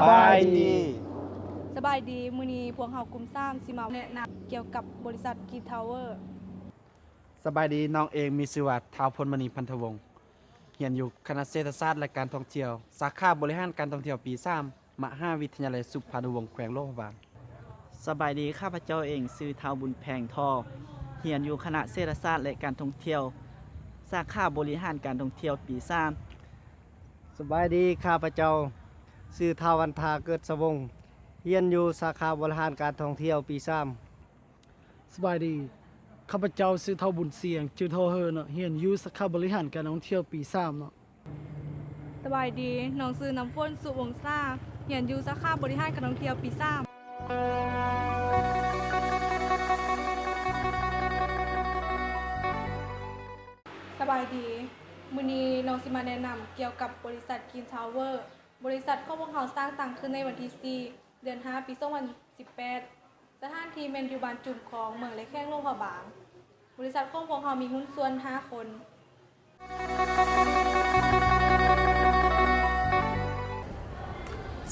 ສະບາຍດີ ສະບາຍດີ ມື້ນີ້ພວກເຮົາກຸ່ມສາມຊິມາແນະນຳກ່ຽວກັບບໍລິສັດ Green Tower. ສະບາຍດີ ນ້ອງເອງມີຊື່ວ່າ ທ້າວ ພົນມະນີ ພັນທະວົງ ຮຽນຢູ່ຄະນະເສດຖະສາດ ແລະ ການທ່ອງທ່ຽວ ສາຂາບໍລິຫານການທ່ອງທ່ຽວ ປີສາມ ມະຫາວິທະຍາໄລສຸພານຸວົງ ແຂວງຫຼວງພະບາງ. ສະບາຍດີ ຂ້າພະເຈົ້າເອງຊື່ ທ້າວ ບຸນແພງ ທໍ ຮຽນຢູ່ຄະນະເສດຖະສາດ ແລະ ການທ່ອງທ່ຽວ ສາຂາບໍລິຫານການທ່ອງທ່ຽວ ປີສາມ. ສະບາຍດີ ຂ້າພະເຈົ້າຊື່ ທ້າວ ວັນທາ ເກີດສະວົງ ຮຽນຢູ່ສາຂາບໍລິຫານການທ່ອງທ່ຽວ ປີສາມ. ສະບາຍດີ ຂ້າພະເຈົ້າຊື່ ທ້າວ ບຸນສຽງ ຈື່ທໍເຮີ ຮຽນຢູ່ສາຂາບໍລິຫານການທ່ອງທ່ຽວ ປີສາມເນາະ. ສະບາຍດີ ນ້ອງຊື່ ນ້ຳຝົນ ສຸວົງສາ ຮຽນຢູ່ສາຂາບໍລິຫານການທ່ອງທ່ຽວ ປີສາມ. ສະບາຍດີ ມື້ນີ້ນ້ອງຊິມາແນະນຳກ່ຽວກັບບໍລິສັດ Green Tower. ບໍລິສັດຂອງພວກເຮົາສ້າງຕັ້ງຂຶ້ນໃນວັນທີສີ່ ເດືອນຫ້າ ປີສອງພັນສິບແປດ. ສະຖານທີ່ແມ່ນຢູ່ບ້ານຈຸມຂອງ ເມືອງແລະແຂວງຫຼວງພະບາງ. ບໍລິສັດຂອງພວກເຮົາມີຫຸ້ນສ່ວນຫ້າຄົນ.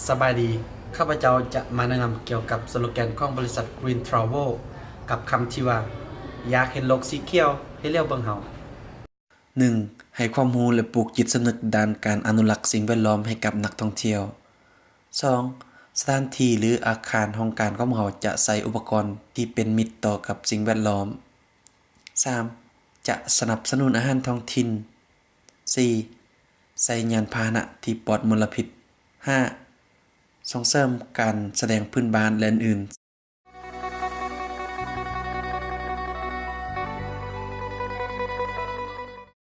ສະບາຍດີ ຂ້າພະເຈົ້າຈະມາແນະນຳກ່ຽວກັບສະໂລແກນຂອງບໍລິສັດ Green Travel ກັບຄຳທີ່ວ່າ ຢາກເຫັນໂລກສີຂຽວ ໃຫ້ຫຼຽວເບິ່ງເຮົາ. ໜຶ່ງ ໃຫ້ຄວາມຮູ້ ແລະ ປູກຈິດສຳນຶກດ້ານການອະນຸລັກສິ່ງແວດລ້ອມໃຫ້ກັບນັກທ່ອງທ່ຽວ. ສອງ ສະຖານທີ່ ຫຼື ອາຄານຫ້ອງການຂອງພວກເຮົາຈະໃຊ້ອຸປະກອນທີ່ເປັນມິດຕໍ່ກັບສິ່ງແວດລ້ອມ. ສາມ ຈະສະໜັບສະໜູນອາຫານທ້ອງຖິ່ນ. ສີ່ ໃຊ້ຍານພາຫະນະທີ່ປອດມົນລະພິດ. ຫ້າ ສົ່ງເສີມການສະແດງພື້ນບ້ານ ແລະ ອື່ນໆ.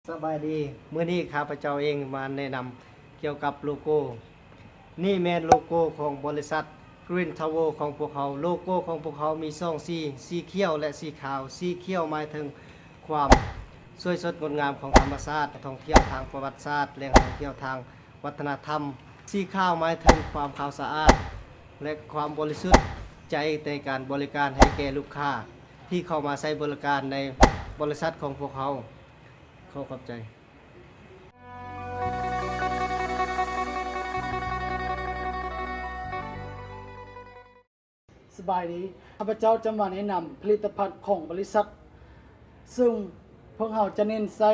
ສະບາຍດີ ມື້ນີ້ຂ້າພະເຈົ້າເອງມາແນະນຳກ່ຽວກັບໂລໂກ້. ນີ້ແມ່ນໂລໂກ້ຂອງບໍລິສັດ Green Tower ຂອງພວກເຮົາ. ໂລໂກ້ຂອງພວກເຮົາມີສອງສີ, ສີຂຽວ ແລະ ສີຂາວ. ສີຂຽວໝາຍເຖິງຄວາມສວຍສົດງົດງາມຂອງທຳມະຊາດ, ທ່ອງທ່ຽວທາງປະຫວັດສາດ, ແຫຼ່ງທ່ອງທ່ຽວທາງ ວັດທະນະທຳ. ສີຂາວໝາຍເຖິງຄວາມຂາວສະອາດ ແລະ ຄວາມບໍລິສຸດໃຈໃນການບໍລິການໃຫ້ແກ່ລູກຄ້າທີ່ເຂົ້າມາໃຊ້ບໍລິການໃນບໍລິສັດຂອງພວກເຮົາ. ຂໍຂອບໃຈ. ສະບາຍດີ ຂ້າພະເຈົ້າຈະມາແນະນຳຜະລິດຕະພັນຂອງບໍລິສັດ ເຊິ່ງພວກເຮົາຈະເນັ້ນໃສ່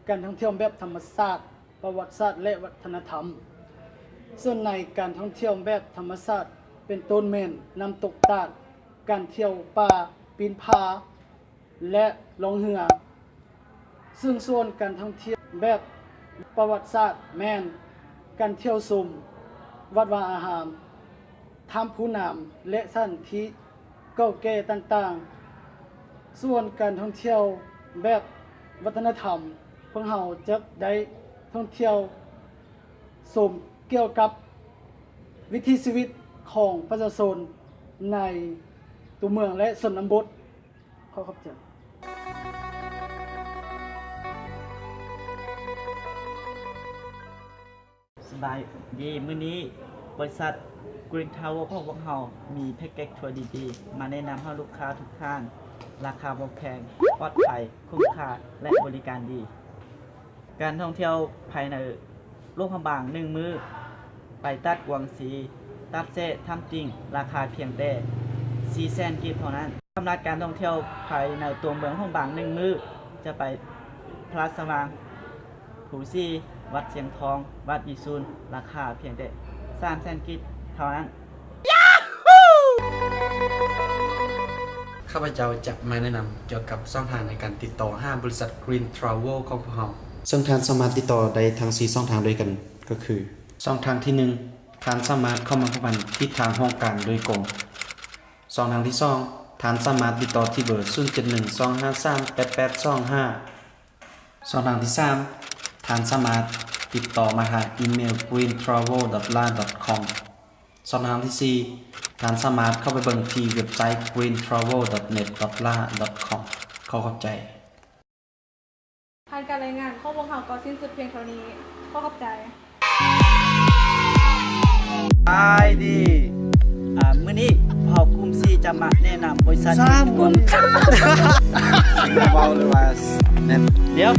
ການທ່ອງທ່ຽວແບບທຳມະຊາດ, ປະຫວັດສາດ ແລະ ວັດທະນະທຳ. ສ່ວນໃນການທ່ອງທ່ຽວແບບທຳມະຊາດ ເປັນຕົ້ນແມ່ນນ້ຳຕົກຕາດ, ການທ່ຽວປ່າ, ປີນຜາ ແລະ ລ່ອງເຮືອ. ເຊິ່ງສ່ວນການທ່ອງທ່ຽວແບບປະຫວັດສາດແມ່ນການທ່ຽວຊົມວັດວາອາຮາມ, ຖ້ຳຜູນ້ຳ ແລະ ສະຖານທີ່ເກົ່າແກ່ຕ່າງໆ. ສ່ວນການທ່ອງທ່ຽວແບບວັດທະນະທຳ, ພວກເຮົາຈະໄດ້ທ່ອງທ່ຽວຊົມກ່ຽວກັບວິຖີຊີວິດຂອງປະຊາຊົນໃນຕົວເມືອງ ແລະ ຊົນນະບົດ. ຂໍຂອບໃຈ. ສະບາຍດີ ມື້ນີ້ບໍລິສັດ Green Travel ຂອງພວກເຮົາມີແພັກເກັດທົວດີໆ ມາແນະນຳໃຫ້ລູກຄ້າທຸກທ່ານ. ລາຄາບໍ່ແພງ, ປອດໄພ, ຄຸ້ມຄ່າ ແລະ ບໍລິການດີ. ການທ່ອງທ່ຽວພາຍໃນຫຼວງພະບາງໜຶ່ງມື້ ໄປຕາດກວາງຊີ, ຕາດແຊ, ຖ້ຳຕິ່ງ ລາຄາພຽງແຕ່ສີ່ແສນກີບເທົ່ານັ້ນ. ສຳລັບການທ່ອງທ່ຽວພາຍໃນຕົວເມືອງຫຼວງພະບາງໜຶ່ງມື້ ຈະໄປພະລາຊະວັງ, ພູຊີ, ວັດຊຽງທອງ, ວັດວິຊູນ ລາຄາພຽງແຕ່ສາມແສນກີບເທົ່ານັ້ນ. ຂ້າພະເຈົ້າຈະມາແນະນຳກ່ຽວກັບຊ່ອງທາງໃນການຕິດຕໍ່ຫາບໍລິສັດ Green Travel ຂອງພວກເຮົາ. ເຊິ່ງທ່ານສາມາດຕິດຕໍ່ໄດ້ທັງສີ່ຊ່ອງທາງດ້ວຍກັນ ກໍຄື ຊ່ອງທາງທີໜຶ່ງ ທ່ານສາມາດເຂົ້າມາພົວພັນທີ່ທາງຫ້ອງການໂດຍກົງ. ຊ່ອງທາງທີສອງ ທ່ານສາມາດຕິດຕໍ່ທີ່ເບີ ສູນເຈັດໜຶ່ງ ສອງຫ້າສາມ ແປດແປດສອງຫ້າ. ຊ່ອງທາງທີສາມ ທ່ານສາມາດຕິດຕໍ່ມາທາງອີເມວ green travel dot la dot com. ຊ່ອງທາງທີສີ່ ທ່ານສາມາດເຂົ້າໄປເບິ່ງທີ່ເວັບໄຊ green travel dot net dot la dot com. ຂໍຂອບໃຈ. ຜ່ານການລາຍງານຂອງພວກເຮົາກໍສິ້ນສຸດພຽງເທົ່ານີ້. ຂໍຂອບໃຈ. ສະບາຍດີ ອາ ມື້ນີ້ພວກເຮົາກຸ່ມສີ່ຈະມາແນະນຳບໍລິສັດ ສາມຄົນ ເວົ້າເລີຍວ່າ ແນະ ດຽວ.